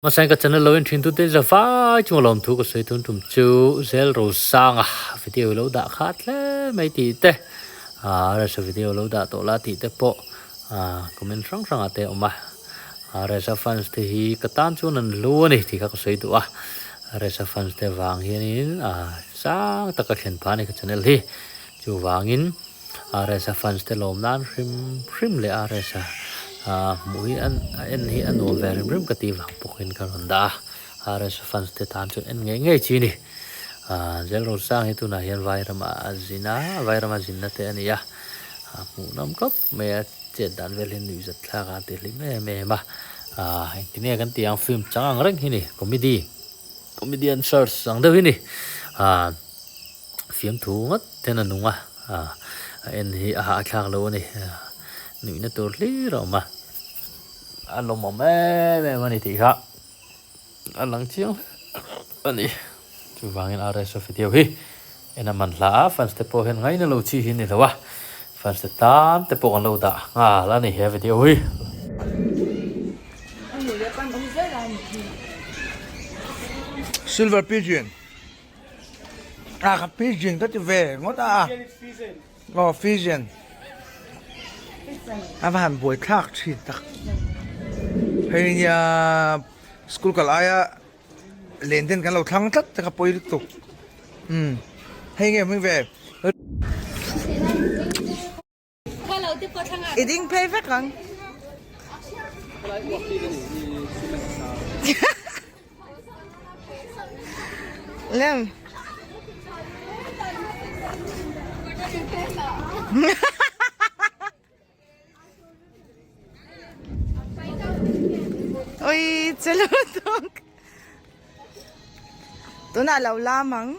Hmasain ka channel lo en thin tute za vai chunga lawmthu ka sawi tun tum chu Zel Rosanga video lo dah kha hle mai tih te ah rsa video lo dah tawh la tih te pawh ah comment hrang hrang ah te a awm a rsa fans te hi ka tan chuan an hlu a ni tih kha ka sawi duh a rsa fans te vang hianin ah sang taka thlen phah a ni ka channel hi chuvangin Rsa fans te lawm nan hrim hrim leh a Rsa hmuh hi a en hi a nuam ve hrim hrim ka tih vang pawhin ka rawn dah a Rsa fans te tan chuan en ngei ngei chi a ni Zel Rosang hi tunah hian Vairama a zin a Vairama zinna te a ni a hmuhnawm khawp mai a chet dan vel hi nuihzat thlak a ti hlim em em a engtin nge kan tih ang film chang ang reng hi a ni comedy comedian search ang deuh hi a ni. Fiamthu ngawt hian a nung a, a en hi a hahthlak lo a ni. Nuihna tur hlir a awm a, a lawmawm em em a ni tih kha a lang chiang hle a ni. Chuvangin RSA video hi en a man hla a, fans te pawh hian ngaina lo chi hi a ni lo a, fans te tan te pawh kan lo dah nghal a ni he video hi. Silver pigeon. A ka pigeon ka ti ve ngawt a. Aw pigeon. A va han buai thlak thin tak. Hei nia school kal aia len den kan lo thlang tlat te kha pawi lutuk. Umm hei nge hming ve. I ding phei vek ang. Lem. Oi, chelo tuk. Tunah lo lam ang.